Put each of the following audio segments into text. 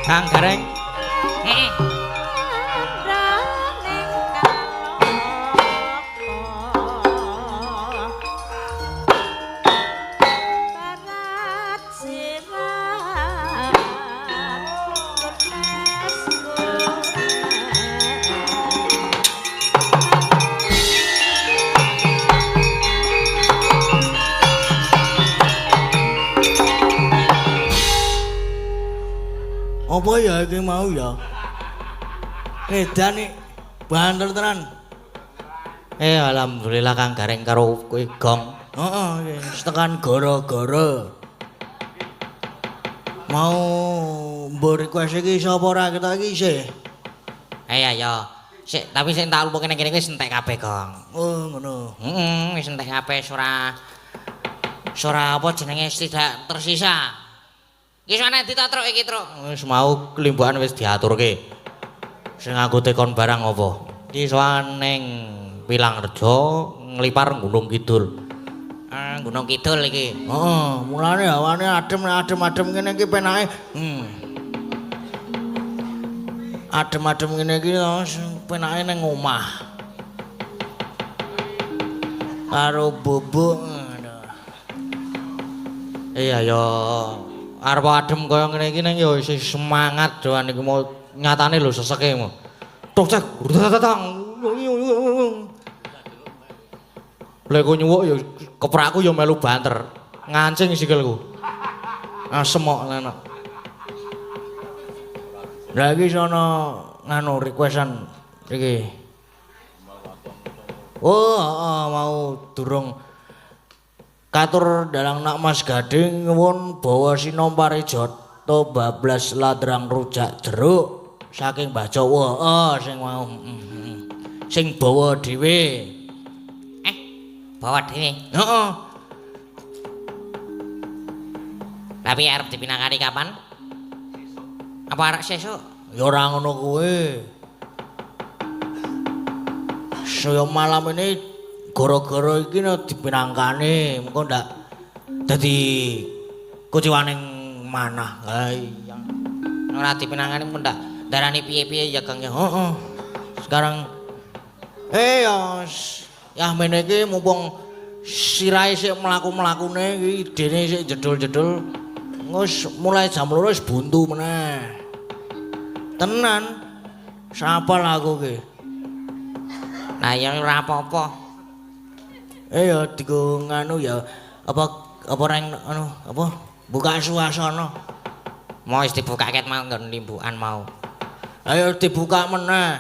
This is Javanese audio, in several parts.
Kang Gareng. Heeh. Apa ya iki mau ya? Edan iki banter tenan. Alhamdulillah Kang Gareng karo kowe gong. Heeh, wis tekan gara-gara. Mau mbok request iki sapa ora kita iki isih? Ayo. Sik, tapi sing tak lupa kene kene wis entek kabeh, Gong. Oh, ngono. Heeh, wis entek kabeh ora ora apa jenenge tidak tersisa. Iki ana ditatruk iki, Truk. Wis mau klimbukan wis diaturke. Sing aku tekon barang apa? Iki sowan ning Pilangrejo nglipar Gunung Kidul. Gunung Kidul iki. Heeh, mulane hawane adem adem-adem ngene iki penake. Adem-adem ngene iki penake ning omah. Karo bubuk. Iya ya. Arep adem kaya ngene iki ning ya isih semangat doan iki mau nyatane lho seseke mau. Tok cek tatang. Lha kok nyuwuk ya keprakku ya melu banter. Ngancing sikilku. Asem kok enak. Lah iki sono nganu requestan iki. Oh, heeh mau durung katur dalang nak Mas Gading nyuwun bawa sinom parijoto bablas ladrang rujak jeruk saking Mbah Jawa. Heeh sing mau sing bawa dhewe. Bawa dhewe. Heeh. Tapi arep dipinangkani kapan? Apa arep sesuk? Ya ora ngono kuwi. Saya malam ini gara-gara iki dipinangkani, mengko ndak dadi kuciwaning manah. Ha iya. Ora dipinangkani mengko ndak darani piye-piye ya Kang ya. Heeh. Sekarang ya ya mene iki mumpung sirahe sik mlaku-mlakune iki idene sik jedul-jedul wis mulai jam 2 wis buntu meneh. Tenan. Sapa aku iki? Lah ya ora apa-apa. Ya digo nganu ya apa apa reng anu apa buka suasana. Mau wis dibuka ket mau nggon limbukan mau. Ayo dibuka meneh.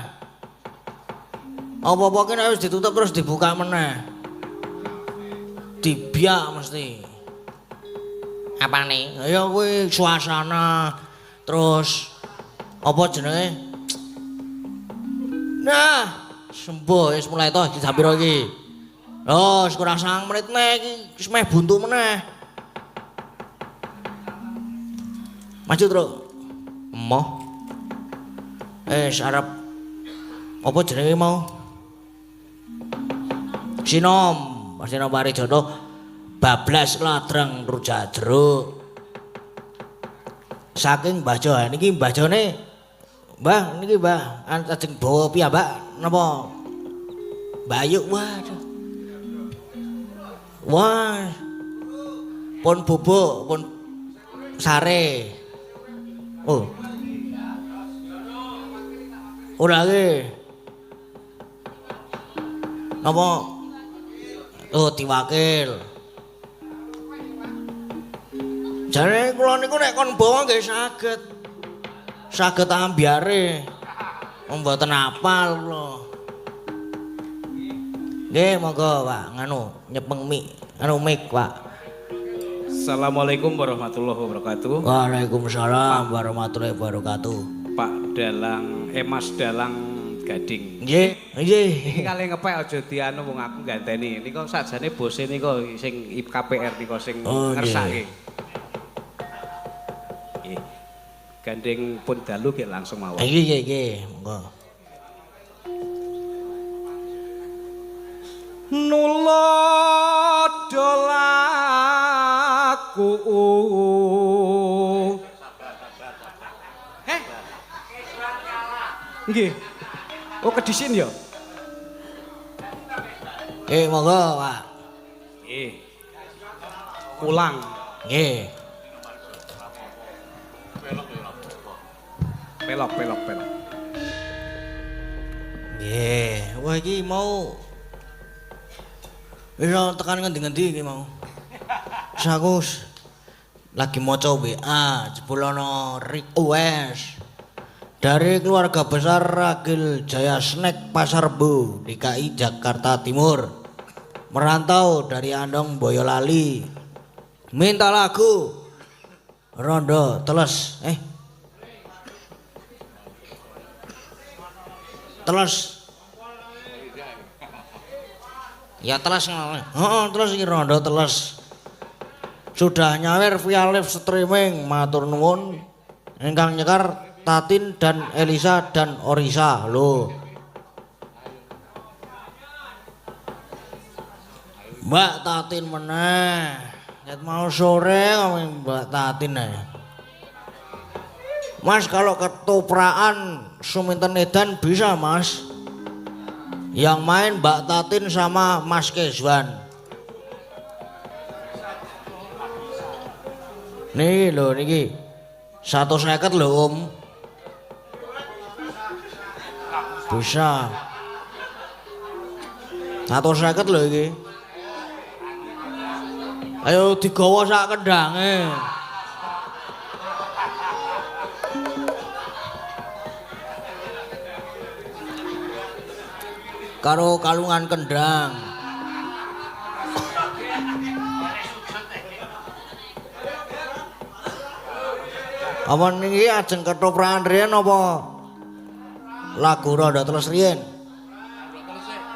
Apa-apa ki nek wis ditutup terus dibuka meneh. Dibiak mesti. Apane? Ya kuwi suasana terus apa jenenge? Nah, sembuh wis mulai to jam piro iki? Oh, kurang 9 menit meneh iki wis meh buntu meneh. Maju, Truk. Emoh. Arep apa jenenge mau? Sinom, Sinom Parijoto bablas ladrang rujak jeruk. Saking Mbah Jo, niki Mbah Jone. Mbah, niki Mbah, ajeng bawa piyambak napa? Mbak Ayu, waduh. Wah. Pun bubuk, pun sare. Oh. Ora iki. Napa? Oh, diwakil. Jane kula niku nek kon bawa nggih saged. Saged ambyare. Mboten apal kula. Nggih, monggo Pak, nganu nyepeng mik, anu mik, Pak. Assalamualaikum warahmatullahi wabarakatuh. Waalaikumsalam warahmatullahi wabarakatuh. Pak Dalang, Mas Dalang Gading. Nggih, nggih. Iki kali ngepek aja dianu wong aku ganteni. Nika sajane bose nika sing IKPR nika sing ngersake. Nggih. Gandeng pun dalu nggih langsung mawon. Nggih, nggih, nggih, monggo. Nulodo laku. Heh. Nggih. Oh, kedisin ya? Monggo, Pak. Nggih. Ulang. Nggih. Pelok, pelok, pelok. Nggih. Wah, iki mau wis tekan ngendi-ngendi iki mau. Terus aku lagi maca WA, jebul ana request dari keluarga besar Ragil Jaya Snack Pasar Rebo, DKI Jakarta Timur. Merantau dari Andong Boyolali. Minta lagu Rondo Teles. Teles. Ya teles ngono. Heeh, terus iki Rondo Teles. Sudah nyawer via live streaming, matur nuwun. Ingkang nyekar Tatin dan Elisa dan Orisa. Lho. Mbak Tatin meneh. Ket mau sore ngomong Mbak Tatin ae. Mas, kalau ketoprakan Suminten Edan bisa, Mas. Yang main Mbak Tatin sama Mas Kezwan. Nih lho niki. 150 lho, Om. Bisa. 150 lho iki. Ayo digawa sak kendange. Karo kalungan kendang. Apa niki ajeng ketoprakan riyen apa lagu Rondo Teles riyen?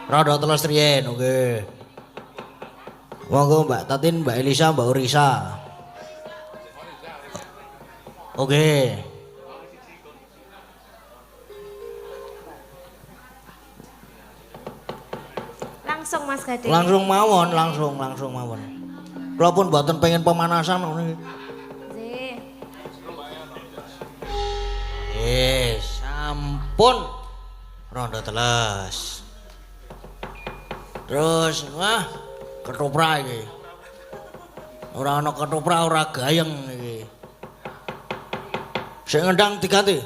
Rondo Teles riyen, oke. Monggo Mbak Tatin, Mbak Elisa, Mbak Orisa. Oke. Langsung Mas Gading. Langsung mawon, langsung mawon. Kula pun mboten pengen pemanasan ngono iki. Nggih. Sampun Rondo Teles. Terus wah ketoprak iki. Ora ana ketoprak ora gayeng iki. Sing ngendang diganti.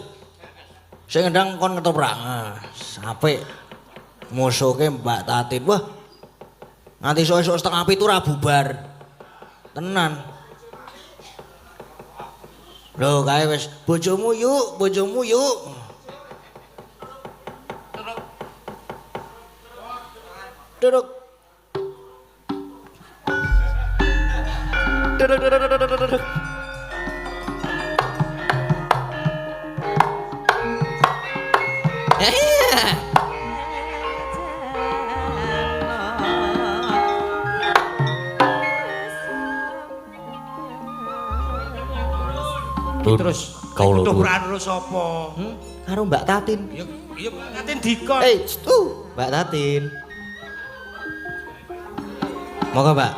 Sing ngendang kon ketoprak. Ah, apik. Musuke Mbak Tatin. Wah. Nganti esuk-esuk 6:30 ora bubar. Tenan. Lho kae wis bojomu yuk, bojomu yuk. Duduk. Duduk, duduk, duduk, duduk, duduk. Terus ketoprakan terus sapa? Karo Mbak Tatin. Ya ya Mbak Tatin dikon. Mbak Tatin. Monggo, Mbak.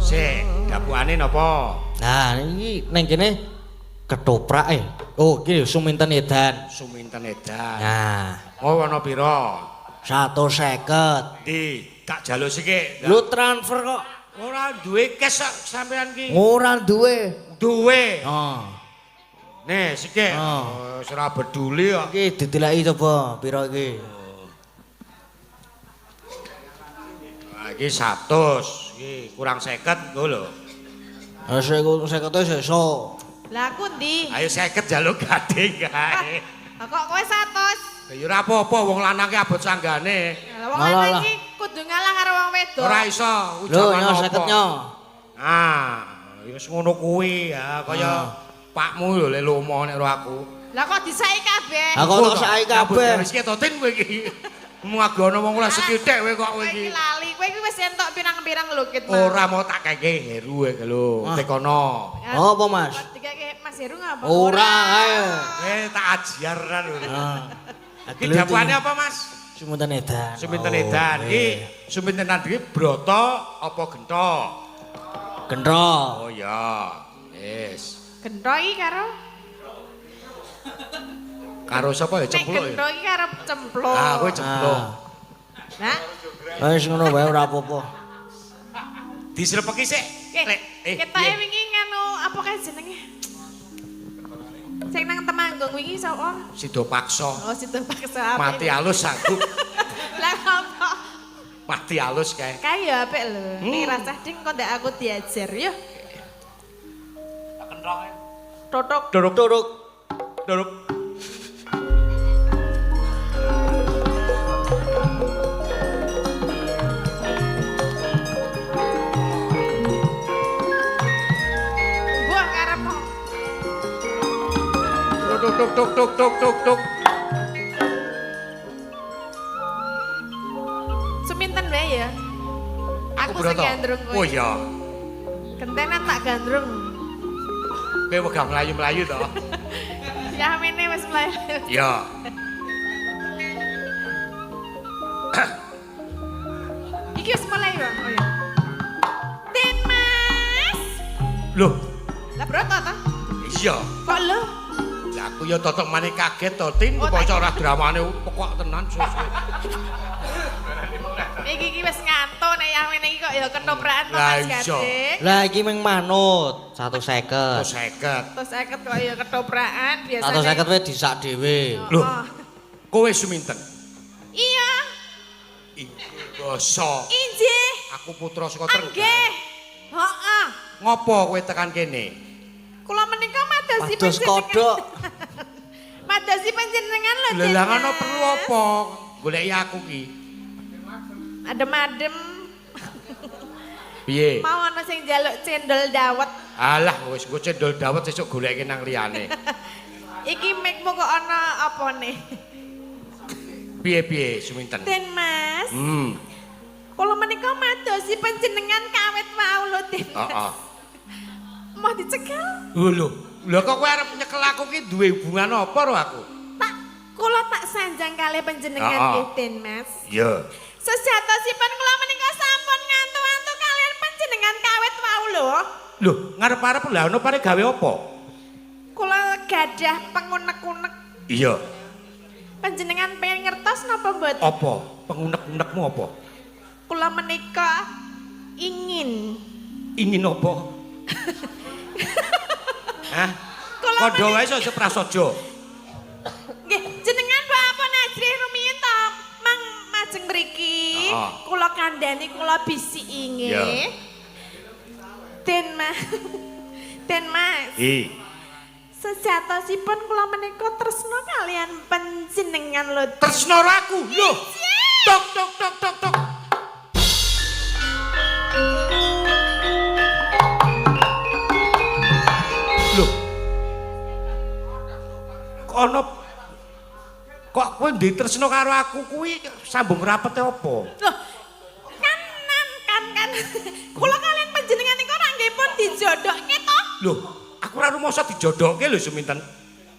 Sik, dapukane napa? Nah, iki ning kene ketoprak e. Oh, iki Suminten Edan. Suminten Edan. Nah, Mau ana pira? 150. Ndi, tak jaluk sithik. Lu transfer kok Ora duwe cash kok sampean ki. ora duwe. Duwe. Oh. Nih, sithik. Oh. Wis ora peduli kok. Iki dideleki coba pira iki. Nah, iki 100. Iki kurang 50 nggo lho. Wis iku 50 sesuk. Lah aku ndi? Ayo 50 jaluk gading kae. Lah kok kowe 100? Ya ora apa-apa wong lanang ki abot sanggane. Lah wong Malah lanang lah. iki kudu ngalah karo wong wedok. Ora iso Lho, jaman nyo apa. 50 nyo. Ah, ya wis ngono kuwi ya kaya pakmu lho le lomo nek ro aku. Lah kok disaki kabeh? Aku tok saiki kabeh. Wis ketotin kowe iki. Muagono wong ora sethithik kowe kok kowe Kowe iki. iki lali, kowe Kowe iki wis entuk pirang-pirang lho Kit. Ora mau tak keke Heru e lho, tekono. Apa, Mas? Dikeke Mas Heru ngapa? Ora ae. Tak ajar lho. Ah. Iki dapukane apa, Mas? Suminten edan. Suminten edan. Iki suminten iki broto apa gento? Gento. Oh iya. Wis. Gento iki karo Karo sapa ya cempluk ya? Gento iki karo cempluk. Ah, kowe cempluk. Nah, Wis ngono wae ora apa-apa. Disrepeki sik. Lek, ketoke wingi nganu apa kae jenenge? Sing nang Temanggung wingi sapa? Sida paksa. Oh, Sida paksa. Mati alus sanggup. Lah apa? Mati alus kae. Kae ya apik lho. Ning rasah ding kok ndak aku diajar yo. Tak kenthong. Totok. Dorok Dorok. dorok. Buah karepmu. Tuk tuk tuk tuk tuk tuk tuk. Suminten wae ya. Aku sing gandrung kowe. Oh iya. Gentenan tak gandrung. Kowe wegah mlayu-mlayu to? Ya mene wis mlayu. Iya. Iki wis mulai ya. Oh iya. Tin Mas. Loh, Lah broto ta? iya. Kok lho? Lah aku ya totok mane kaget to, Tin, Oh, kok ora dramane pokok tenan suwe-suwe. Iki iki wis ngantuk nek yang ngene iki kok ya ketoprakan to Lah Mas iya. Gading. Lah iki mung manut 150. Terus 50. Terus 50 kok ya ketoprakan biasane. 150 wae disak dhewe. Loh. Kowe suminten. Iya, Inggih basa. injih. Aku putra saka Trenggalek. Nggih. Heeh. Ngopo kowe tekan kene? Kula menika madosi Pados kodhok. Madosi panjenengan lho. Lha lah Mas. ngono perlu apa? Goleki aku ki. Adem-adem. Piye? Mau ana sing njaluk cendol dawet. Alah wis engko cendol dawet sesuk goleki nang liyane. Iki mikmu kok ana apane? Piye-piye suminten? Tin Mas. Kula menika madosi panjenengan kawit wau lho Tin. Heeh. Mau dicekel? Lho, lho kok kowe arep nyekel aku ki duwe hubungan apa karo aku? Tak kula tak sanjang kalih panjenengan nggih Tin Mas. Iya. Sejatosipun kula menika sampun ngantu-antu kalian panjenengan kawit wau lho. Lho, ngarep-arep lha ono pare gawe apa? Kula gadah pengunek-unek. Iya. Panjenengan pengen ngertos napa mboten? Apa? Pengunek-unekmu apa? Kula menika ingin. Ingin apa? Hah? Kandha wae iso prasaja. Nggih, jenengan mbok apa najrih rumiyin to? Mang majeng mriki. Heeh. Kula kandhani kula bisiki nggih. Den Mas. Den Mas. I. Sejatosipun kula menika tresna kalian panjenengan lho. Tresna aku. Lho. Tok tok tok tok tok. Lho. Kok ana kok kowe ndek tresna karo aku kuwi sambung rapete apa? Loh, kan kan kan. Kula kalian panjenengan niku ora nggih pun dijodohke to? Lho, aku ora rumangsa dijodohke lho Suminten.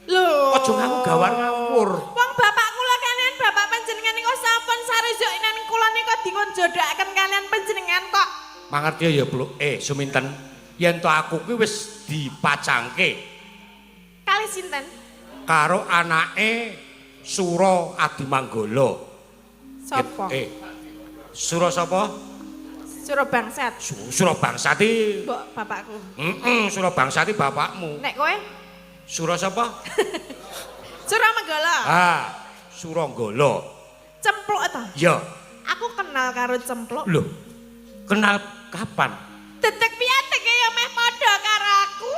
Lho. Aja ngaku gawar ngawur. Wong bapak kula kalian bapak panjenengan niku sampun sarujukinan kula niku dikon jodohaken kalian panjenengan kok. Mangerti ya, Bluk. Suminten, yen to aku kuwi wis dipacangke Kalih sinten? karo anake Sura Adimanggala. Sapa? Sura sapa? Sura Bangsat. Sura Bangsati. Mbok bapakku. Heeh, Sura Bangsati bapakmu. Nek kowe? Sura sapa? Sura Manggala. Ah, Suranggala. Cempluk ta? Ya. Aku kenal karo Cempluk. Lho, kenal kapan? Dedek piateke ya meh padha karo aku.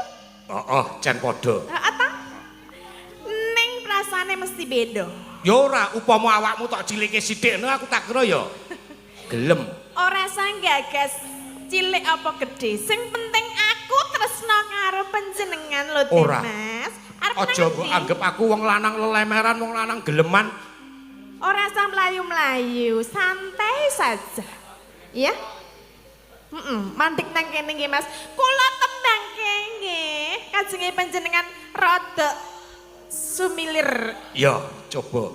Heeh, cen padha. Heeh ta? Ning rasane mesti beda. Ya ora, upama awakmu tok cilike sithik ngono aku tak kira ya gelem. Ora sang gagas cilik apa gedhe. Sing penting aku tresna karo panjenengan lho, Ora. Mas. Arep Aja mbok anggap aku wong lanang lelemeran, wong lanang geleman. Ora usah mlayu-mlayu, santai saja. Iya? Mandek nang kene nggih, Mas. Kula tembangke nggih. Kajenge panjenengan rada sumilir. Ya, coba.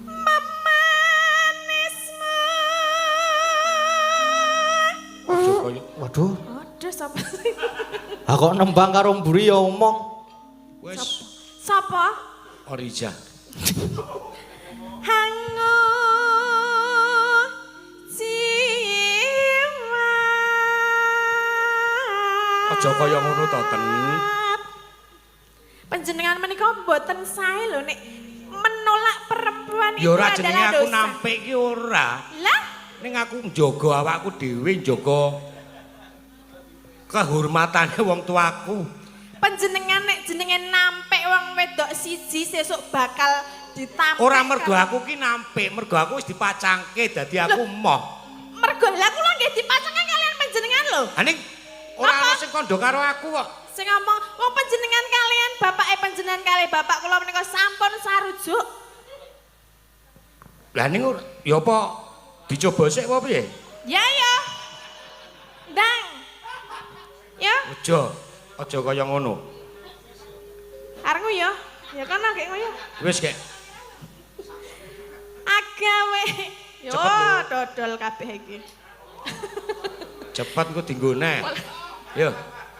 Memanismu. Aja kaya Waduh. Aduh, sapa sih? Ha kok nembang karo mburi ya omong. Wis Sapa? Orija. Hangu jiwa. Aja kaya ngono to, Ten. Panjenengan menika mboten sae lho nek menolak perempuan Ya itu ora adalah jenenge aku dosa. nampik ki ora. Lah, Ning aku njaga awakku dhewe, njaga kehormatane wong tuaku. Panjenengan nek jenenge nampik wong wedok siji sesuk bakal ditampik. Ora mergo aku ki nampik, mergo aku wis dipacangke dadi aku emoh. Mergo lah kula nggih dipacangke kalian panjenengan lho. Ha ning ora Apa? ana sing kandha karo aku kok. Sing ngomong wong panjenengan kalian bapake panjenengan kalih bapak kula menika sampun sarujuk. Lah ning ora ya apa dicoba sik apa piye? Ya ya. Ndang. Ya, Aja, aja kaya ngono. arep ya. Ya kono gek ngoyo. Wis kek. Agawe. Yo Cepet lho. dodol kabeh iki. Cepet engko dienggo neh. Yo.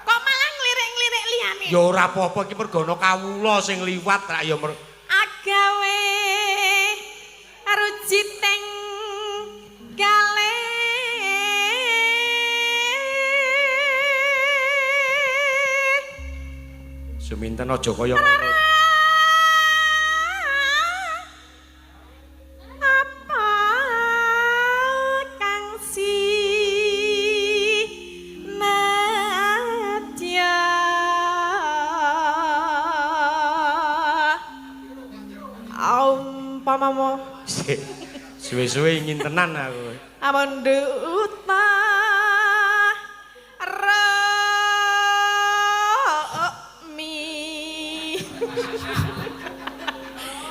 Kok malah nglirik-nglirik liyane? Ya ora apa-apa iki mergo ana kawula sing liwat rak ya Agawe rujiting gale. Suminten aja kaya ngono. Apa kang si nadya umpamamu Sik. Suwe-suwe ingin tenan aku. amunduta romi.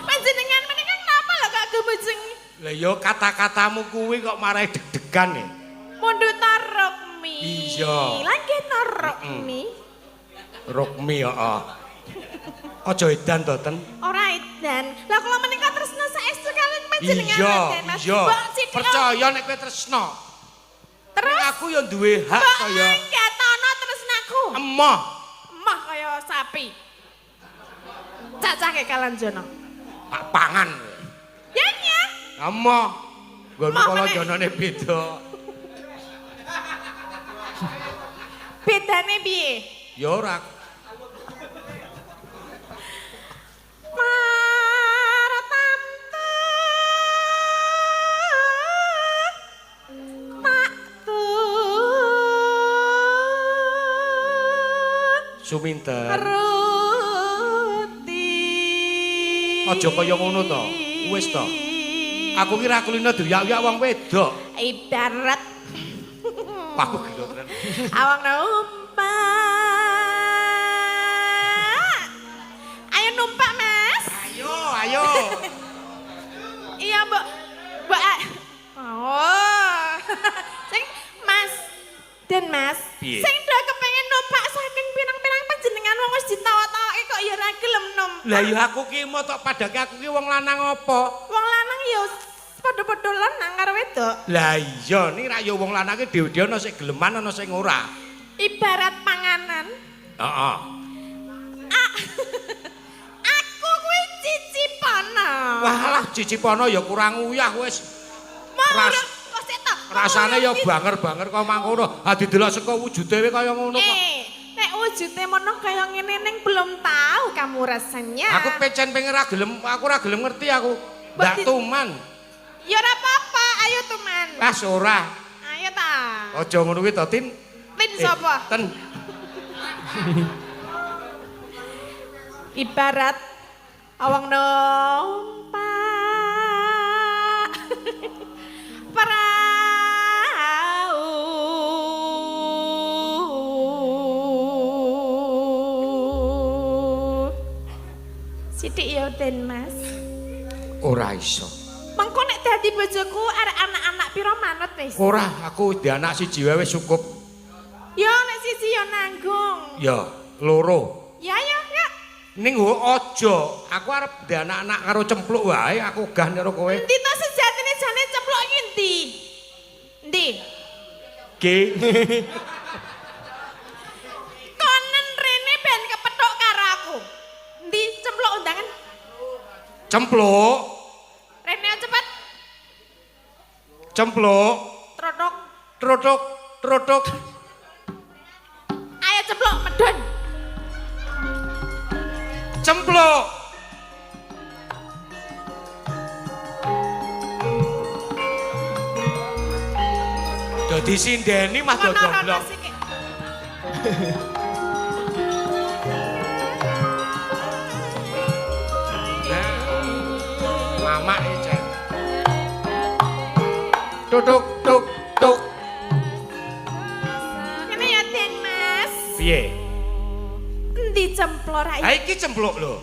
Panjenengan menika kenapa lho kok gemujeng? Lah ya kata-katamu kuwi kok marai deg-degan ya. Munduta rokmi. Iya. Lah nggih ta rokmi. Rukmi heeh. Aja edan to, Ten. Ora edan. Lah kula menika tresna saestu kalian panjenengan Iya, Raden, Mas. iya. Mbok sithik Percaya nek kowe tresna. Terus Aku ya duwe hak mbok kaya mangkatono tresnaku. emoh. Emoh kaya sapi. Cacake kalanjono. Tak pangan. Ya ya. Emoh. Nggonmu Emoh kala meneh. jonone beda. Bedane piye? Ya ora. Maratamtu tak tu Suminten. ruti. Aja kaya ngono to. Wis to. Aku ki ra kulino diuyak-uyak wong wedok. Ibarat Wah, aku gila tenan. awang numpak. Ayo numpak, Mas. Ayo, ayo. Iya, Mbok. Mbok. Oh. Sing Mas Den Mas. Piye? Sing do kepengin numpak saking pirang-pirang panjenengan wong wis ditawa-tawake kok ya ora gelem numpak. Lah ya aku ki mau tok padake aku ki wong lanang apa? Wong lanang ya padha-padha lanang karo wedok. Lah iya, ning rak ya wong lanang ki dhewe-dhewe ana sing geleman ana sing ora. Ibarat panganan. Heeh. Aku kuwi cicipono. Walah cicipono ya kurang uyah wis. Mau kok sik to. Rasane ya banger-banger kok mangkono. Ha didelok saka wujude wae kaya ngono kok. Eh, nek wujude mono kaya ngene ning belum tahu kamu rasanya. Aku pecen pengen ra gelem, aku ora gelem ngerti aku. Mbok Ndak tuman. Ya ora apa-apa, ayo tuman. Ah ora. Ayo ta. Aja ngono kuwi to, Tin. Tin sapa? Ten. Ibarat awang numpak perahu. Sithik ya Den Mas. Ora iso. Mengko nek dadi bojoku arek anak-anak wis. Ora, aku di anak siji wae wis cukup. Ya nek siji ya nanggung. Ya, loro. Ya ya ya. Ning ho aja, aku arep di anak-anak karo cempluk wae, aku ogah karo kowe. Endi to sejatine jane cempluk iki endi? Endi? Ki. Konen rene ben kepethuk karo aku. Endi cempluk undangan? Cempluk, Rene cepet. cempluk, Trotok. trotok, trotok. Ayo cempluk medun. Cempluk. Dadi sindeni mah Kono rono dodol. sik. Mama iki Cek. Tutuk tuk tuk. Ngene ya Den Mas. Piye? Endi cempluk ra Ha iki cempluk lho.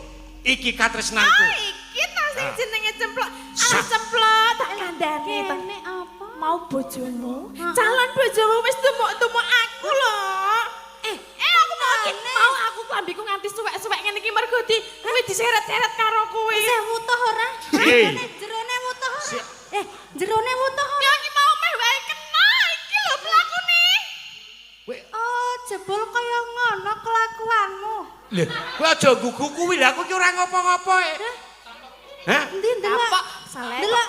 Iki katresnanku. Ah, iki ta sing jenenge cempluk. Ah, cempluk tak kandhani to. Kene apa? Mau bojomu, calon bojomu wis tumuk-tumuk aku lho. Eh, aku mau iki, mau aku klambiku nganti suwek-suwek ngene iki mergo di kuwi diseret-seret karo kuwi. Isih wutuh ora? Piye? Jerone wutuh ora? Eh, jerone wutuh ora? Ya iki mau meh wae kena iki lho mlakune. Oh, jebul kaya ngono kelakuanmu. Lho, kowe aja gugu kuwi lha aku ki ora ngopo-ngopo e. Hah? Endi ndelok? Kapok, saleh. Ndelok.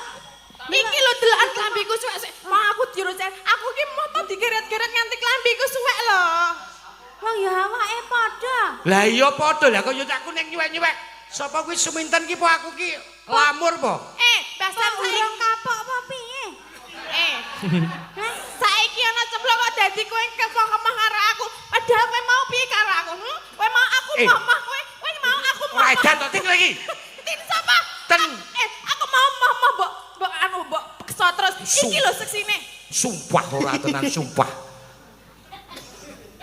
Iki lho delokan klambiku suwek-suwek. Mau aku dirocen. Aku ki moto digeret-geret nganti klambiku suwek lho. Wong ya awake padha. Lah iya padha lah kok ya aku ning nyuwek-nyuwek. Sapa kuwi suminten ki po aku ki lamur po? Eh, basan Kok saiki urung kapok apa piye? eh. Saiki ana cempluk kok dadi kowe kemah-kemah karo aku. Padahal kowe mau piye karo aku? Hmm? Kowe mau aku Eh. moh-moh kowe. Kowe mau aku moh. Ora edan to ting lagi. Tin sapa? Ten. Eh, aku mau moh-moh mbok mbok anu mbok peksa terus. Iki lho seksine. Sumpah ora tenan sumpah.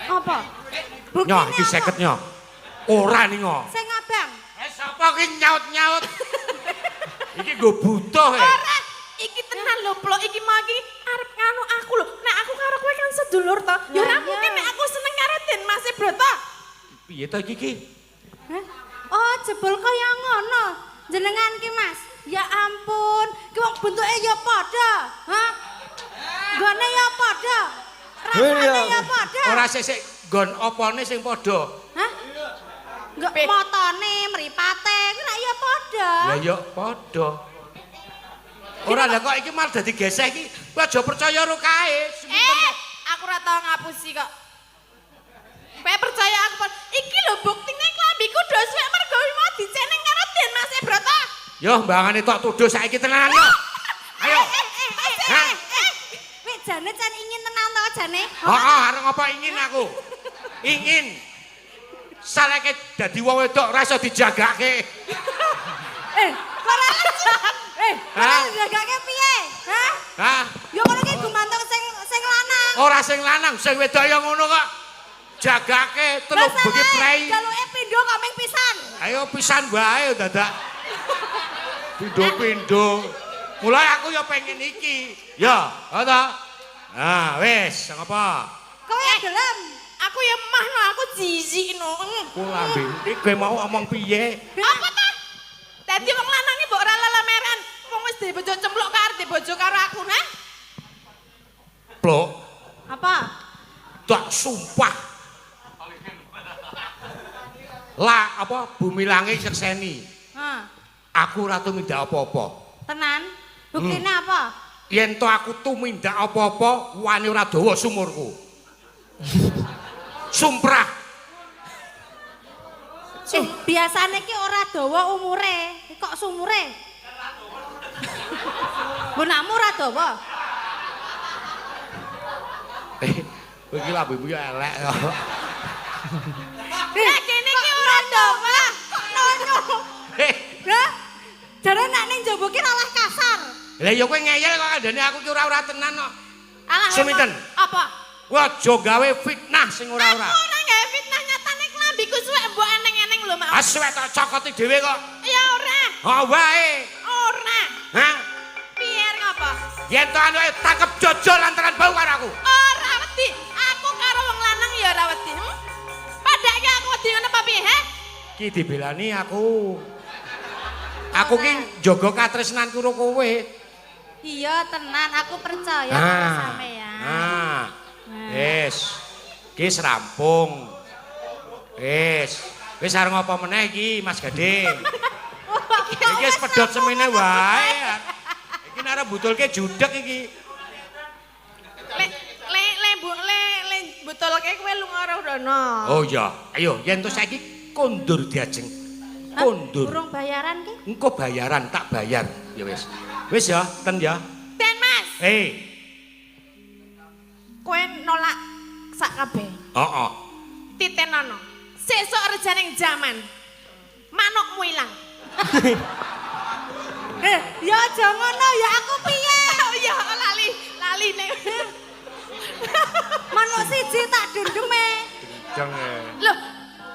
Apa? Nyoh Buktine iki apa? 50 nyoh. Ora ningo. Sing abang. Eh sapa ki nyaut-nyaut? Iki nggo butuh e. Ora, iki tenan lho, Plok. Iki mau iki arep nganu aku lho. Nek aku karo kowe kan sedulur to. Ya ora Lah, iya. mungkin nek aku seneng karo Den Mas Broto. Piye to iki ki? Hah? Oh, jebul kaya ngono. Jenengan ki, Mas. Ya ampun, ki wong bentuke ya padha. Hah? Nggone ya padha. Rasane ya padha. Ora sik-sik nggon opone sing padha. Hah? Nggak motone, mripate, kuwi rak ya padha. Lah ya padha. Ora lah kok iki malah dadi geseh iki. Kowe aja percaya karo kae. Eh, aku ora tau ngapusi kok. Kowe percaya aku pun. Iki lho buktine klambiku do suwek mergo mau diceneng karo Den Mas Broto. Yo mbangane tok tuduh saiki tenan yo. Ayo. Hah? Wek jane jan ingin tenan to jane. Heeh, arep ngapa ingin aku? Ingin. Saleke dadi wong wedok ora iso dijagake. Eh, ora Eh, ora Hah? dijagake piye? Hah? Hah? Ya ngono ki gumantung sing sing lanang. Ora sing lanang, sing wedok ya ngono kok. Jagake telung bengi prei. Jaluke pindho kok ming pisan. Ayo pisan wae dadak. Pindho-pindho. Mulai aku ya pengen iki. Ya, ta? Nah, wis, ngapa? Kowe gelem. Aku ya mah no, aku jijik no. Ku lambe. Iki kowe mau omong piye? Apa ta? Dadi wong lanang iki mbok ora lelemeran. Wong wis dhewe bojo cempluk karo dhewe bojo karo aku, nah. Plok, Apa? tak sumpah. Lah apa bumi langit sekseni. Hah, Aku ora tumindak apa-apa. tenan. Buktine apa? Yen to aku tumindak apa-apa, wani ora dawa sumurku. Sumprah. Eh, biasane ki ora dawa umure, kok sumure? Bonamu ora dawa. Eh, kowe iki lambemu ya elek. Nek kene iki ora dawa. Kok nonyo? Eh, Lah, jare nek ning jaba ki ora kasar. lah ya kowe ngeyel kok kandhane aku ki ora-ora tenan kok. Alah, Suminten. Apa? Kowe aja gawe fitnah sing ora-ora. Aku ora gawe fitnah nyatane klambiku suwek mbok eneng-eneng lho, Mak. Ah suwek tak cokoti dhewe kok. Ya ora, Ha wae. ora. Hah? Piye ngapa? Yen to anu tangkep jojo lantaran bau karo aku. Ora wedi. Aku karo wong lanang ya ora wedi. Padake aku wedi ngono apa piye, he? Ki dibelani aku. Aku ki njaga katresnanku karo kowe. Iya tenan, aku percaya karo sampean. Nah. Wis. Ki rampung. Wis. Wis arep ngopo meneh iki Mas Gading? Iki wis pedhot semene wae. Iki nek arep butulke judeg iki. Le le le bu le le butulke kowe lunga ora rono. Oh iya, ayo yen to saiki kondur diajeng. Kondur. Urung bayaran ki? Engko bayaran tak bayar. Ya wis. Wis ya, ten ya. Ten Mas. Eh. Kowe nolak sak kabeh. Heeh. Titenono. Sesuk rejaning jaman. Manukmu ilang. Ya aja ngono ya aku piye? Oh iya, lali, lali nek. Manuk siji tak dundeme. Jeng. Loh,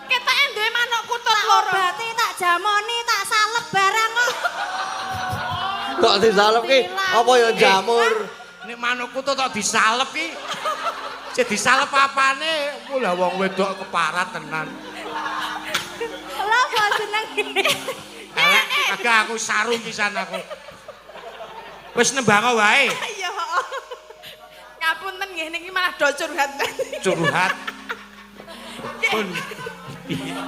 ketake duwe manuk kutut Tak loro. obati, tak jamoni, tak salep barang kok. Kok disalep ki apa ya jamur? Nek manuk kutut kok disalep ki. Sing disalep apane? Lah wong wedok keparat tenan. Lah kok jeneng. Elek, agak aku sarung pisan aku. Wis nembang wae. Iya. Ngapunten nggih niki malah do curhat. Curhat. Pun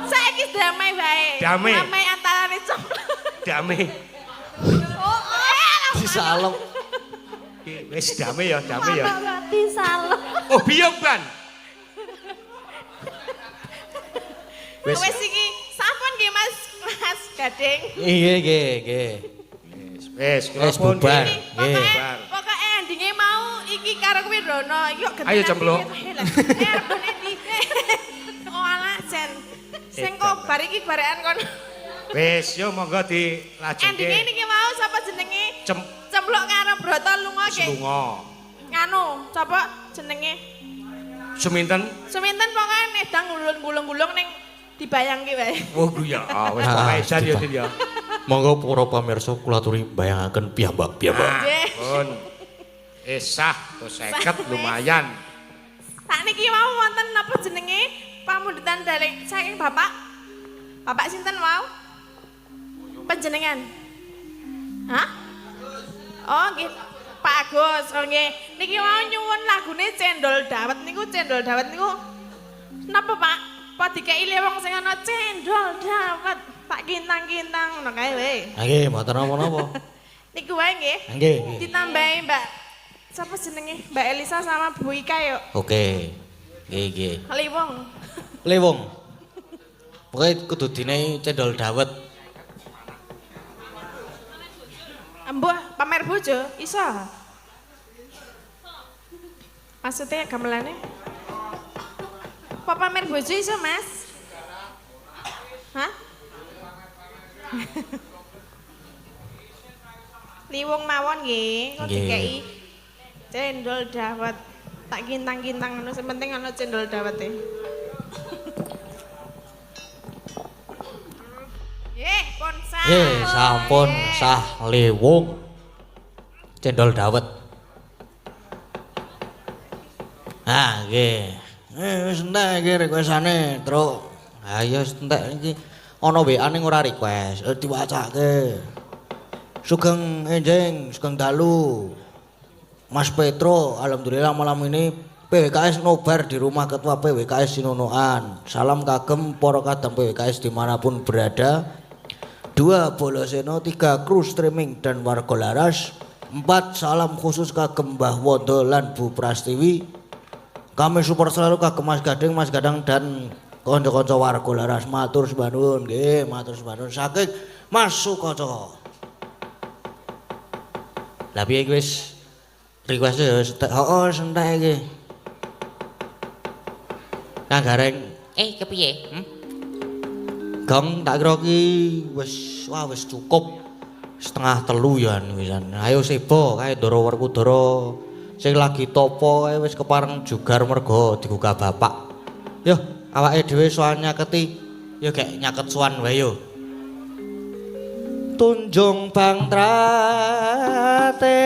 Saiki damai wae. Damai. Damai antarane cemplung. damai. Oh, Disalep. Wis damai ya, damai ya. Manuk kok disalep. Oh, biyung ban. Wis. Wis iki sampun nggih Mas, Mas Gading. Iya nggih, nggih. Wis, kula Wis pun bubar. Iki Nggih. pokoke pokoke endinge mau iki karo kuwi rono, iki kok Ayo, cemplung. Oh alah jan. Sing kok bar iki barekan kono. Wis, yo monggo dilajengke. Endinge niki mau sapa jenenge? Cem Cempluk karo Broto lunga ke. lunga. Nganu, sapa jenenge? Suminten? Suminten pokoke nedang gulung-gulung ning dibayangke wae. Oh ya, wis pokoke jan ya Din ya. Monggo para pamirsa kula aturi bayangaken piyambak-piyambak. Nggih. Pun. Sah, to 50 lumayan. Sakniki mau wonten napa jenenge pamundutan dalek saking Bapak. Bapak sinten wau? Panjenengan. Hah? Oh nggih, Pak Agus, oh nggih. Niki wau nyuwun lagune Cendol Dawet niku, Cendol Dawet niku napa Pak? Apa dikeki wong sing ana cendol dawet, tak kintang-kintang ngono kae wae. Nggih, mboten napa-napa. Niku wae nggih. Nggih, nggih. Ditambahi Mbak sapa jenenge? Mbak Elisa sama Bu Ika yuk. Oke. Nggih, nggih. Liwong. Lewong. Pokoke kudu dine cendol dawet. Embuh pamer bojo iso. Maksudnya gamelane? Apa pamer bojo iso, Mas? Hah? Liwong mawon nggih, kok Nggih. dikeki cendol dawet. Tak kintang-kintang ngono, sing penting ana cendol dawete. Nggih, pun sah. Nggih, sampun sah lewung. Cendol dawet. Ah, nggih. Wis entek iki requestane, Truk. Ha iya wis entek iki. Ana WA ning ora request, diwacake. Sugeng enjing, sugeng dalu. Mas Petro, alhamdulillah malam ini PWKS nobar di rumah Ketua PWKS Sinunuan. Salam kagem para kadang PWKS dimanapun berada. 2 Boloseno, 3 kru streaming dan warga Laras. 4 salam khusus kagem Mbah Wondo lan Bu Prastiwi. Kami support selalu kagem Mas Gading, Mas Gadang dan kanca-kanca warga Laras. Matur sembah nuwun nggih, matur sembah nuwun saking Mas Sukoco. Lah piye iki wis request ya wis entek. Heeh, wis entek iki. Kang Gareng, Kepiye? Hmm? Gong tak kira ki wis wah wis cukup 2:30 ya wisan. Ayo sebo kae Ndara Werkudara sing lagi topo kae wis kepareng jugar mergo digugah bapak. Yo awake dhewe sowan nyaketi. Yo gek nyaket sowan wae yo. Tunjung Bang Trate.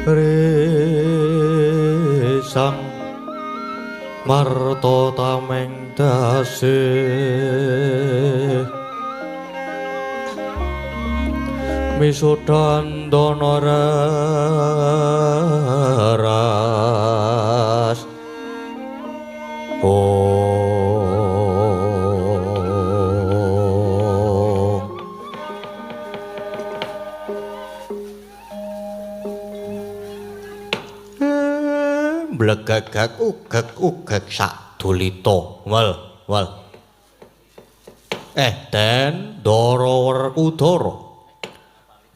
Risang marta tameng dase misudandana ras. Oh, blegagak ugek-ugek sak dulita. Wel, wel. Den Ndara Werkudara.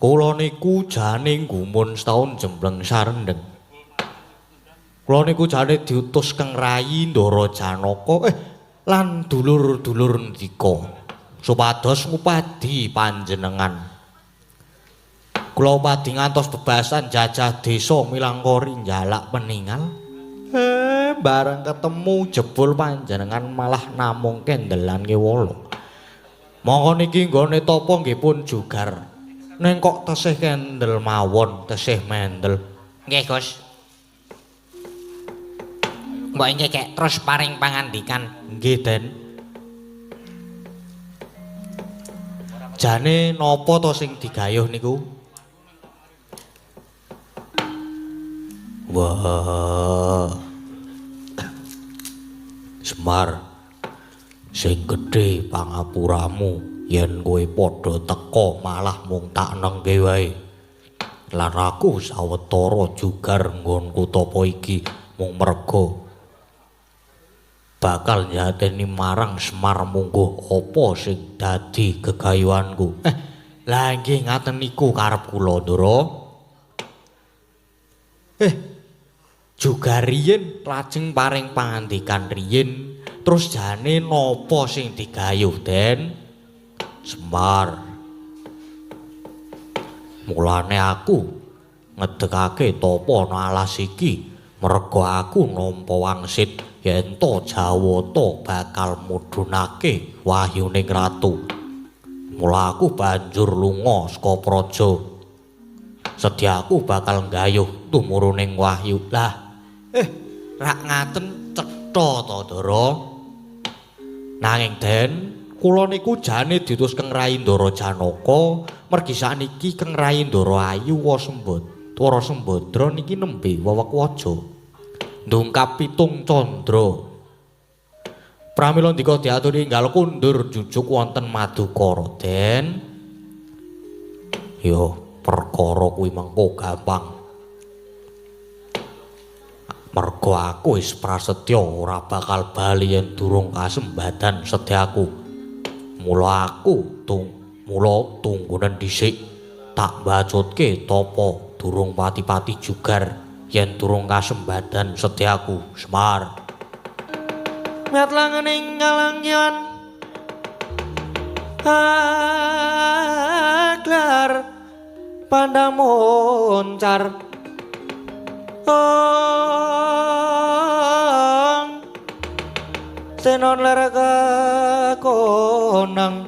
Kula niku jane gumun setaun jembleng sarendeng. Kula niku jane diutus Kang Rayi Ndara Janaka lan dulur-dulur ndika supados ngupadi panjenengan. Kula upadi ngantos bebasan jajah desa milangkori njalak peningal. Bareng ketemu jebul panjenengan malah namung kendelan kewala. Mongko niki nggone tapa nggih pun jugar. Ning kok tesih kendel mawon, tesih mendel. Nggih, Gus. Mbok inggih kek terus paring pangandikan. Nggih, Den. Jane napa to sing digayuh niku? Wah. Semar, sing gedhe pangapuramu yen kowe padha teka malah mung tak nengke wae. Lan aku sawetara jugar nggonku tapa iki mung merga bakal nyateni marang Semar mungguh apa sing dadi gegayuhanku. Lah nggih ngaten niku karep kula, Ndara. Juga riyin lajeng paring pangandikan riyin, terus jane napa sing digayuh, Den? Semar, mulane aku ngedekake tapa ana alas iki merga aku nampa wangsit yen to Jawata bakal mudhunake wahyuning ratu. Mula aku banjur lunga saka praja. Sedyaku bakal nggayuh tumuruning wahyu. Lah, rak ngaten cetha to, Ndara. Nanging Den, kula niku jane diutus Kang Rayi Ndara Janaka, mergi sakniki Kang Rayi Ndara Ayu Wara Sembadra niki nembe wewek waja. Ndungkap pitung candra. Pramila ndika diaturi enggal kundur jujuk wonten Madukara, Den. Yo, perkara kuwi mengko gampang. Merga aku wis prasetya ora bakal bali yen durung kasembadan sedyaku. Mula aku mula tunggunen dhisik tak mbacutke tapa durung pati-pati jugar yen durung kasembadan sedyaku. Semar. Miat langening kalangyan aglar pandang moncar ong senon leraka konang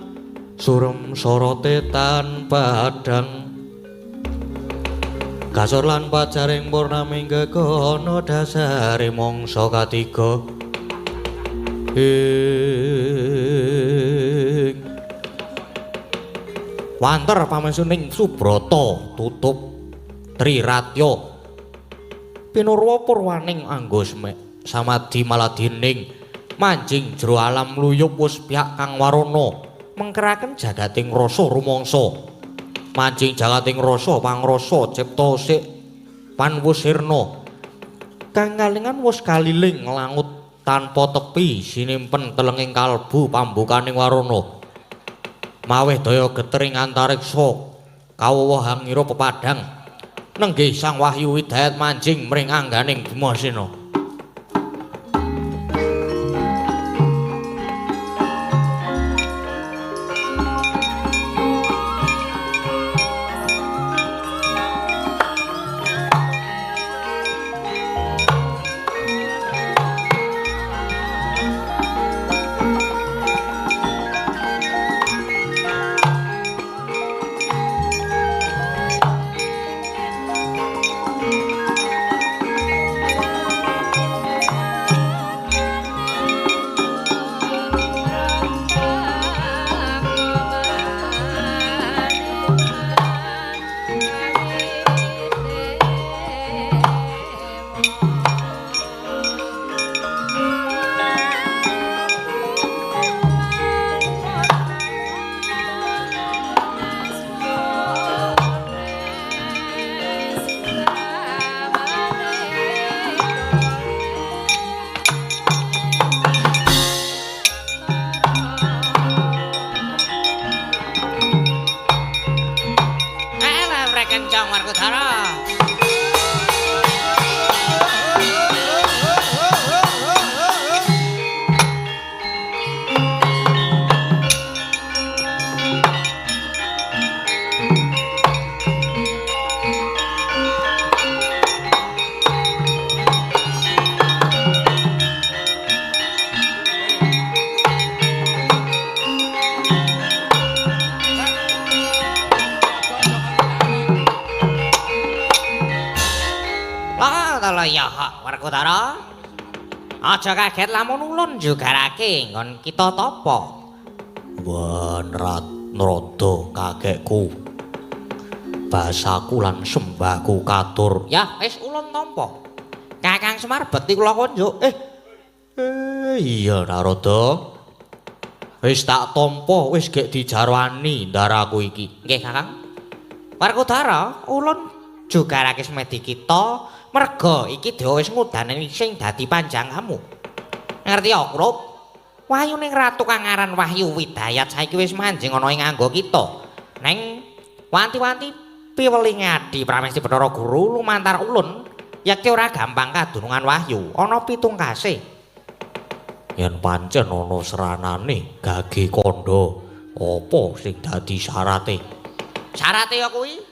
surem sorote tan padang kasor lan pajaring purnaming gegono dasare mangsa katiga ing wanter pamesuning Subrata tutup Triratya pinurwa purwaning anggo samadhi maladining manjing jero alam luyup wus pihak kang warana mengkeraken jagating rasa rumangsa manjing jagating rasa pangrasa cipta sik panwusirna kang kalingan wus kaliling langut tanpa tepi sinimpen telenging kalbu pambukaning warana maweh daya getering antariksa kawuwuh hangira pepadang nenggih Sang Wahyu Hidayat manjing mring angganing Bimasena. Ah, ta ya, Werkudara. Aja kaget lamun ulun jugarake nggon kita tapa. Wah, Narada kakekku. Basaku lan sembahku katur. Ya, wis ulun tampa. Kakang Semar bekti kula konjuk. Iya Narada. Wis tak tampa, wis gek dijarwani ndaraku iki. Nggih, Kakang. Werkudara, ulun jugarake semedi kita merga iki dewa wis ngudaneni sing dadi panjangamu. Ngerti ya, Krup? Wahyuning ratu kang aran Wahyu Widayat saiki wis manjing ana ing anggo kita. Neng wanti-wanti piwelinge Adi Pramesti Bathara Guru lumantar ulun yekti ora gampang kadunungan Wahyu ana pitung kasih. Yen pancen ana seranane gage kandha, apa sing dadi syarate? Syarate ya kuwi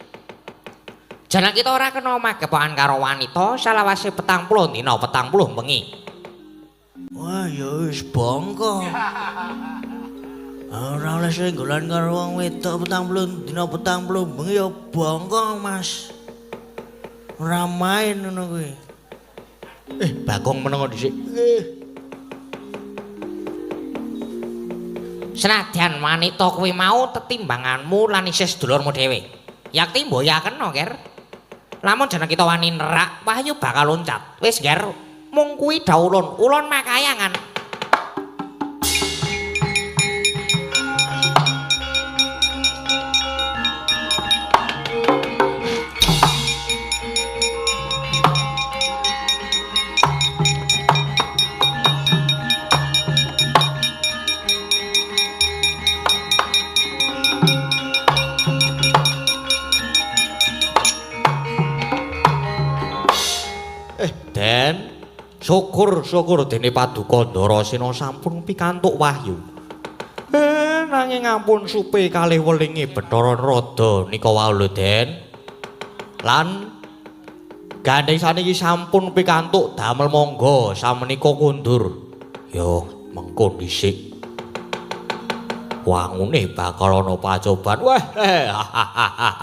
jeneng kita ora kena magepokan karo wanita salawase 40 dina 40 wengi. Wah, ya wis bongko. Ora oleh senggolan karo wong wedok 40 dina 40 bengi ya bongko, Mas. Ora main ngono kuwi. Bagong menengo dhisik. Nggih. Senadyan wanita kuwi mau tetimbanganmu lan isih sedulurmu dhewe. Yakti mbok ya kena, Ger. Lamun jeneng kita wani nerak, Wahyu bakal loncat. Wis, Ger, mung kuwi dawuh ulun makayangan. Den, syukur-syukur dene paduka Ndarasena sampun pikantuk wahyu. Nanging ampun supe kalih welinge Bathara Narada nika wau lho, Den. Lan gandeng saniki sampun pikantuk damel monggo samenika kundur. Yo, mengko dhisik. Wangune bakal ana pacoban. Wah,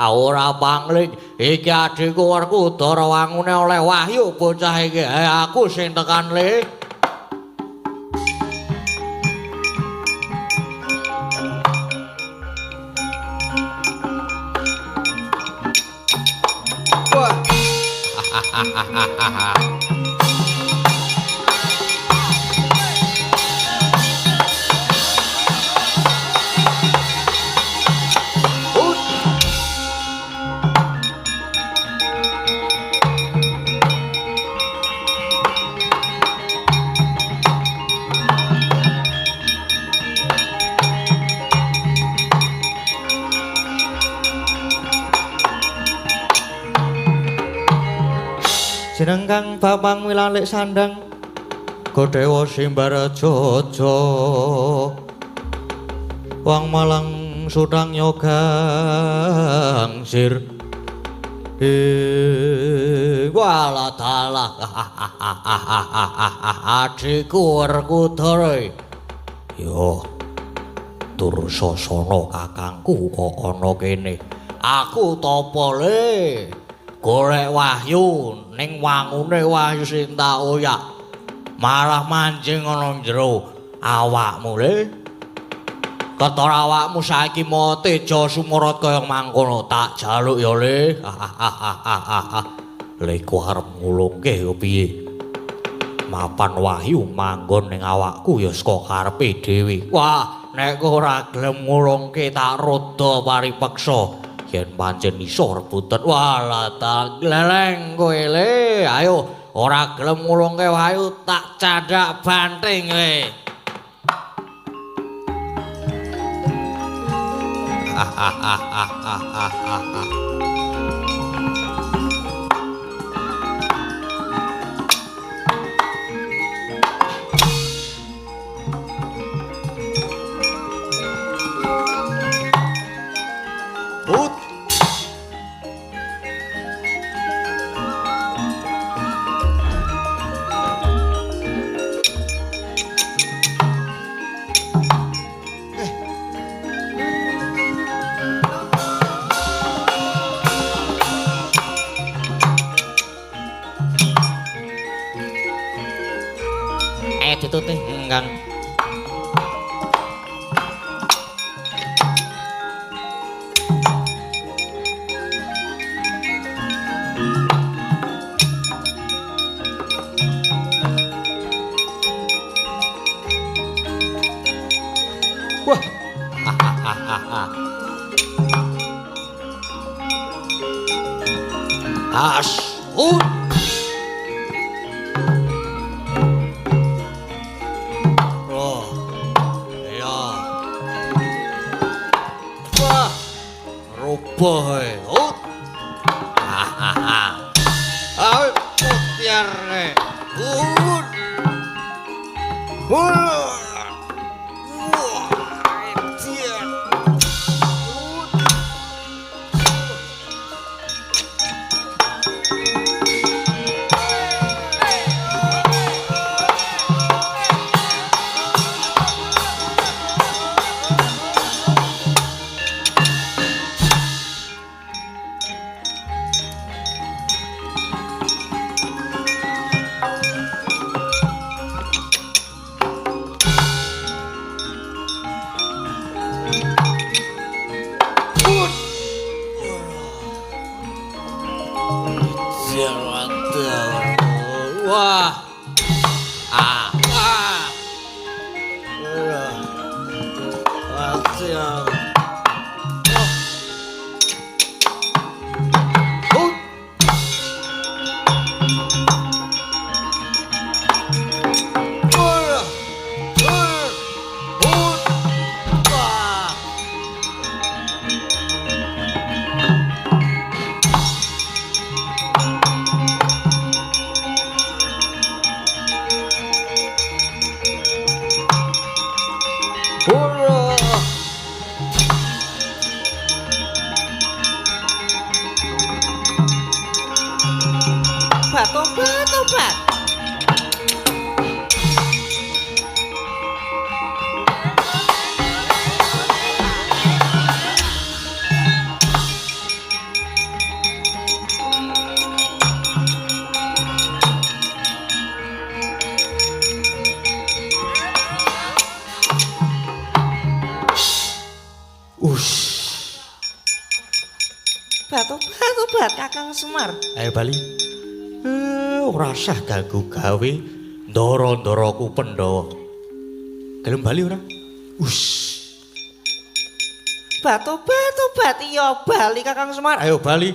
ora pangling. Iki adhiku Werkudara wangune oleh wahyu bocah iki. Aku sing tekan le. Wah. Jeneng kang Bapang wilalik sandang Godewa Simbarajaja Wang Malang Sutang Yogang Sir. Walah dalah adhiku Werkudara. Yo Dursasana kakangku kok ana kene. Aku tapa le golek wahyu ning wangune wahyu sing tak oyak malah manjing ana jero awakmu le. Ketara awakmu saiki mau teja sumurut kaya mangkono tak jaluk ya le. Le ku arep ngulungke ya piye? Mapan wahyu manggon ning awakku ya saka karepe dhewe. Wah, nek ora gelem ngulungke tak roda paripeksa. Yen pancen iso rebutan, walah tak gleleng kowe le. Ayo ora gelem ngulungke wahyu tak candhak banting le. Put. Dituti, Kang. Wah. As. Oh. Iya. Wah. Roboh e. Oh. Ah, putiare. Wah. Ah. Ah. Tobat, tobat. Ush. Tobat, tobat, Kakang Semar. Ayo bali. Ora sah ganggu gawe ndara-ndaraku Pandhawa. Gelem bali ora? Ush. Tobat, tobat, iya bali Kakang Semar. Ayo bali.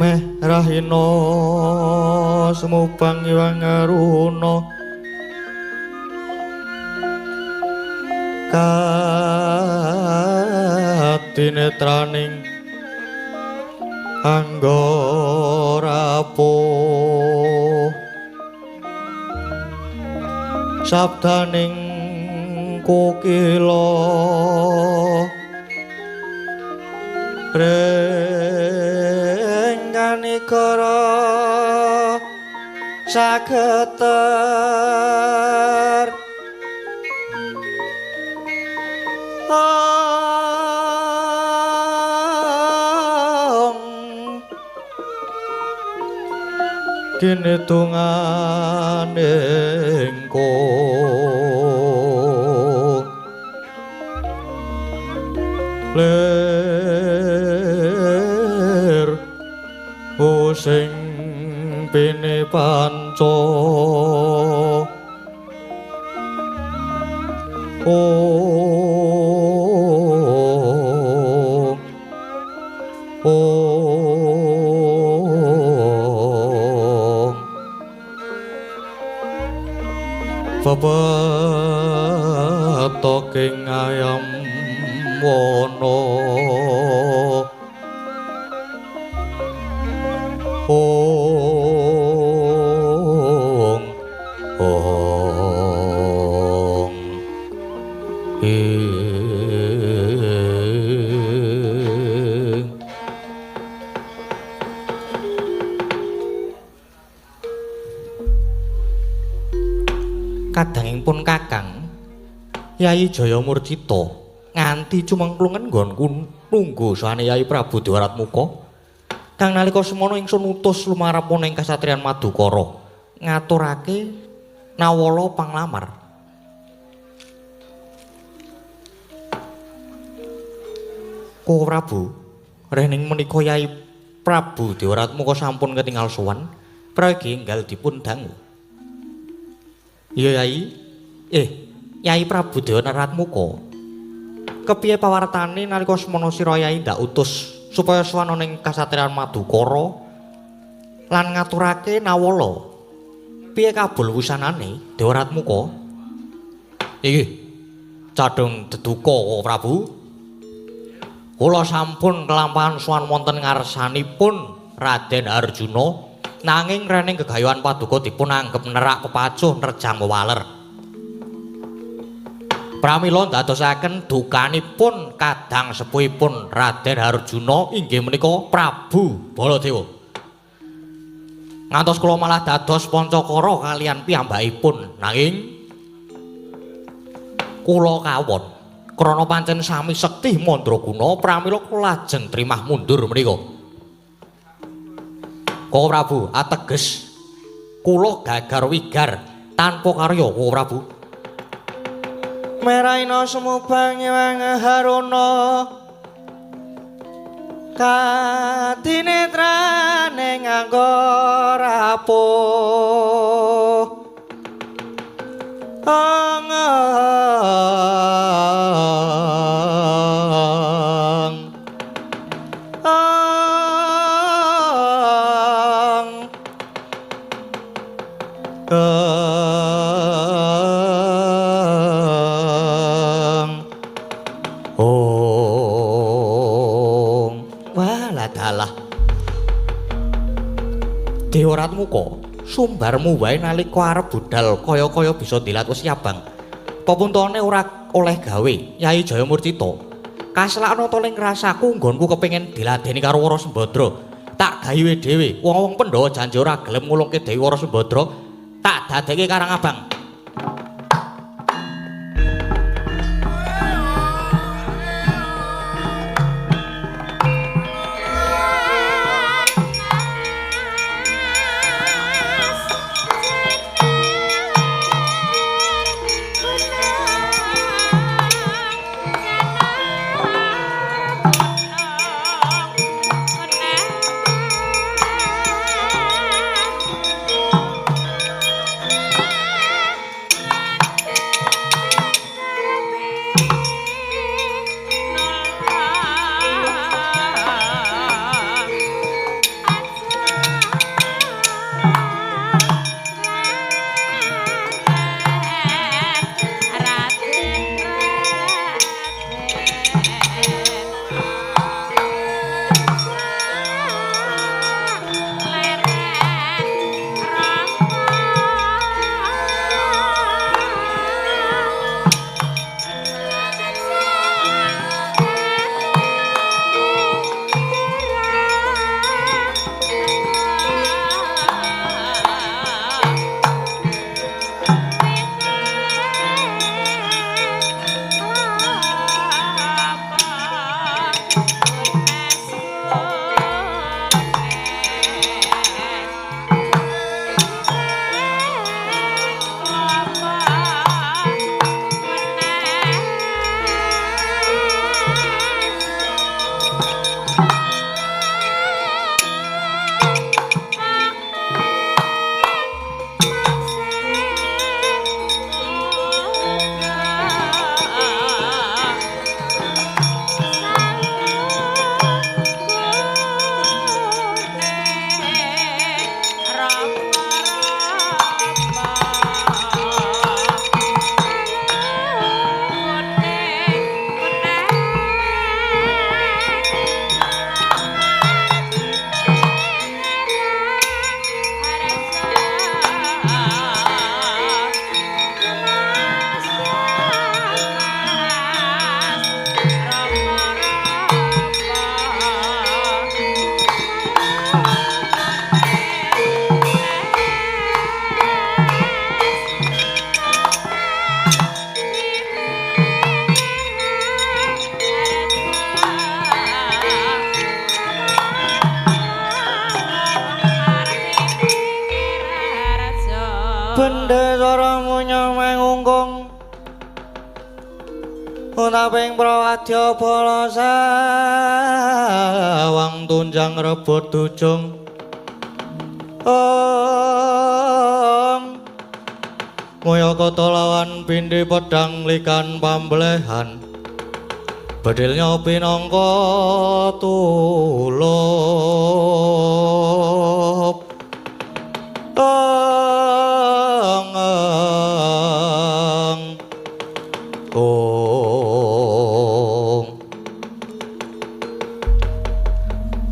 Meh rahina sumubang iwang aruna kadinetraning anggarapo sabdaning kokila rengganikara sageter kene dongane engkong lir sing pene panca ong ong pepetoking ayam wana ong ong ing kadangipun Kakang Yai Jaya Murcita nganti cumengklungen nggonku nunggu sowane Yai Prabu Dewaratmuka kang nalika semono ingsun utus lumarep ing kasatriyan Madukara ngaturake nawala panglamar. Koko Prabu, rening menika Yai Prabu Dewaratmuka sampun ketingal sowan, prayogi enggal dipun dangu. Iya Yai. Yai Prabu Dewaratmuka. Kepiye pawartane nalika semono sira Yai ndak utus supaya sowan ning kasatriyan Madukara lan ngaturake nawala. Piye kabul wusanane Dewaratmuka? Iki cadhung deduka Koko Prabu. Kula sampun kelampahan sowan wonten ngarsanipun Raden Arjuna, nanging rening gegayuhan paduka dipun anggep nerak pepacuh nerjang wewaler. Pramila ndadosaken dukanipun kadang sepuhipun Raden Arjuna inggih menika Prabu Baladewa. Ngantos kula malah dados pancakara kalian piyambakipun, nanging kula kawon krana pancen sami sekti mandraguna pramila kula lajeng trimah mundur menika. Koko Prabu, ateges kula gagar wigar tanpa karya Koko Prabu. Meraina sumubang ewang haruna kadinetrane nganggo rapuh ong ong ong walah dalah Dewaratmuka sumbarmu wae nalika arep budal kaya-kaya bisa dilat wis abang. Pepuntone ora oleh gawe Yai Jaya Murcita. Kaslakna to ning rasaku nggonku kepengin diladeni karo Wara Sembadra. Tak gawe dhewe. Wong-wong Pandhawa janji ora gelem ngulungke Dewi Wara Sembadra, tak dadekke Karang Abang. Bendesara munya mengungkung Unaping prawadya bala sawang tunjang rebut dujung Om Moyo kota lawan pindi pedang likan pambelehan Bedilnya pinangka tulup Ong ong.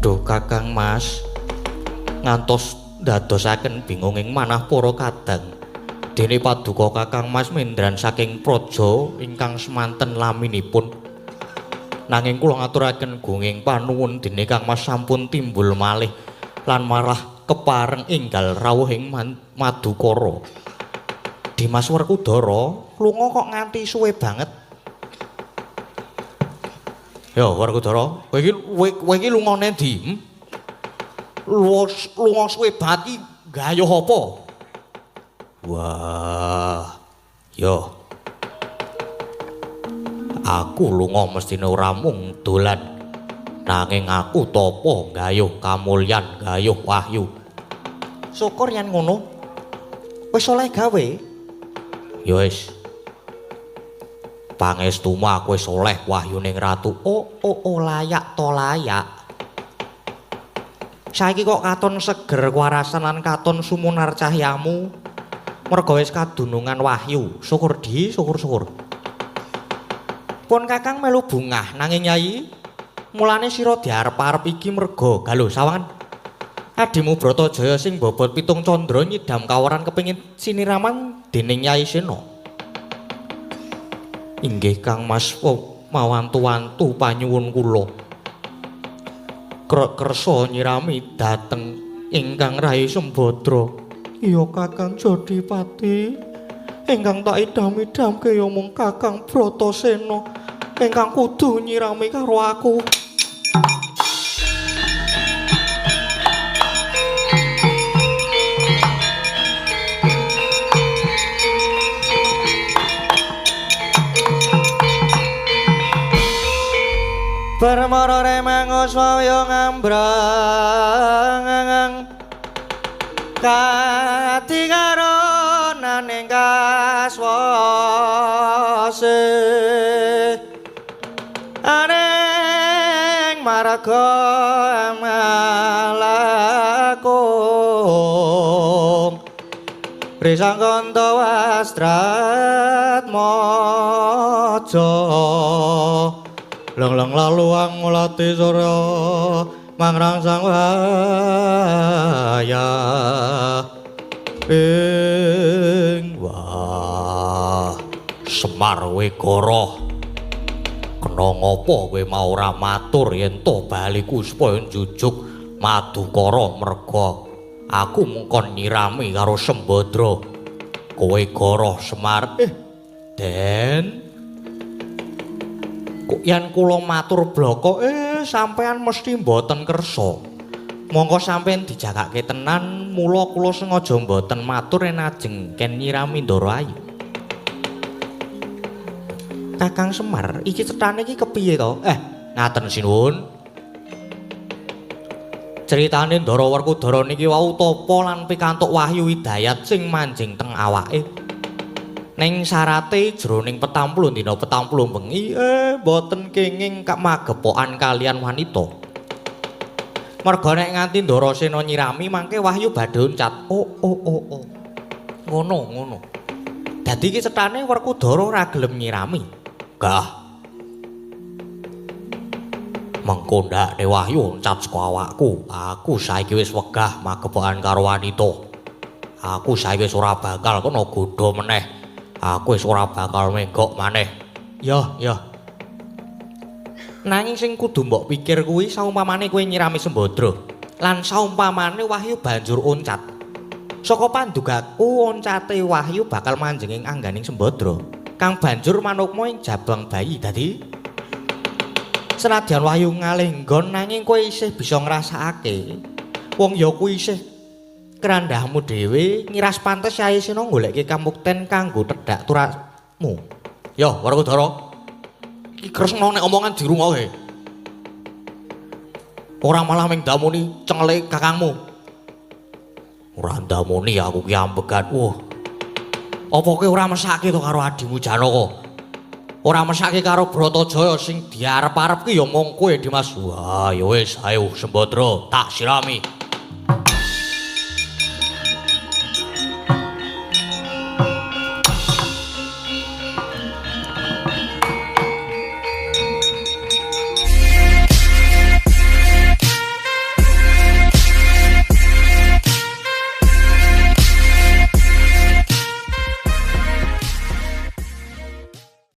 Duh Kakang Mas ngantos ndadosaken bingung ing manah para kadang. Dene paduka Kakang Mas mendran saking praja ingkang semanten laminipun. Nanging kula ngaturaken gunging panuwun dene Kang Mas sampun timbul malih lan marah kepareng enggal rawuh ing Madukara. Dimas Werkudara lunga kok nganti suwe banget. Yo Werkudara, kowe iki lunga nendi? Lunga suwe banget iki gayuh apa? Wah, yo. Aku lunga mestine ora mung dolan. Nanging aku tapa gayuh kamulyan, gayuh wahyu. Syukur yen ngono. Wis oleh gawe. Ya wis. Pangestumu aku wis oleh wahyuning ratu. Oh, oh, oh, layak to layak. Saiki kok katon seger kuwarasan lan katon sumunar cahyamu. Merga wis kadunungan wahyu. Syukur di, syukur-syukur. Pun Kakang melu bungah nanging Yai, mulane sira diarep-arep iki merga galo sawangan adimu Bratajaya sing bobot 7 candra nyidam kawaran kepengin siniraman dening Yai Sena. Inggih Kang Mas, mawantu-wantu panyuwun kula. Kersa nyirami dhateng ingkang Rai Sembadra. Iya Kakang Jodipati, ingkang tak idam-idamke ya mung Kakang Bratasena ingkang kudu nyirami karo aku. Permara remang uswaya ngambrang katikaronaning kaswase aning marga amalakung risangkanta wastrat maja lang-lang laluang ngulati surya mangrangsang waya ing wah Semar Wegara kena ngopo kowe mau ora matur yen to baliku supaya njujuk Madukara merga aku mungkon nyirami karo Sembadra. Kowe goroh Semar. Den kok yen kula matur bloko Sampean mesti mboten kersa. Mongko sampean dijagake tenan, mula kula sengaja mboten matur yen ajeng ken nyirami Ndara Ayu. Kakang Semar, iki cetane iki kepiye to? Ngaten sinuwun. Critane Ndara Werkudara niki wau tapa lan pikantuk wahyu hidayat sing manjing teng awake. Ning syarate jroning 40 dina 40 bengi mboten kenging kamagepokan kalian wanita. Merga nek nganti Ndarasena nyirami mangke wahyu badhe uncat. Oh oh oh oh. Ngono ngono. Dadi iki cetane Werkudara ora gelem nyirami. Gah. Mengko ndakne wahyu uncat saka awakku. Aku saiki wis wegah magepokan karo wanita. Aku saiki wis ora bakal kena godha meneh. Aku wis ora bakal menggok maneh. Ya, ya. Nanging sing kudu mbok pikir kuwi saumpamane kowe nyirami Sembadra lan saumpamane wahyu banjur uncat. Saka pandugaku oncate wahyu bakal manjing ing angganing Sembadra kang banjur manukma ing jabang bayi. Dadi senadyan wahyu ngalih nggon nanging kowe isih bisa ngrasakake. Wong ya kuwi isih krandhahmu dhewe ngiras pantes Yai Sena goleke kamukten kanggo tedhak turahmu. Yo, Werkudara. Iki Kresna nek omongan dirungokke. Ora malah ming ndamuni cengele kakangmu. Ora ndamuni aku ki ambegan. Wah. Apa kowe ora mesake to karo adimu Janaka? Ora mesake karo Bratajaya sing diarep-arep ki ya mung kowe, Dimas. Wah, ya wis, ayo Sembadra, tak sirami.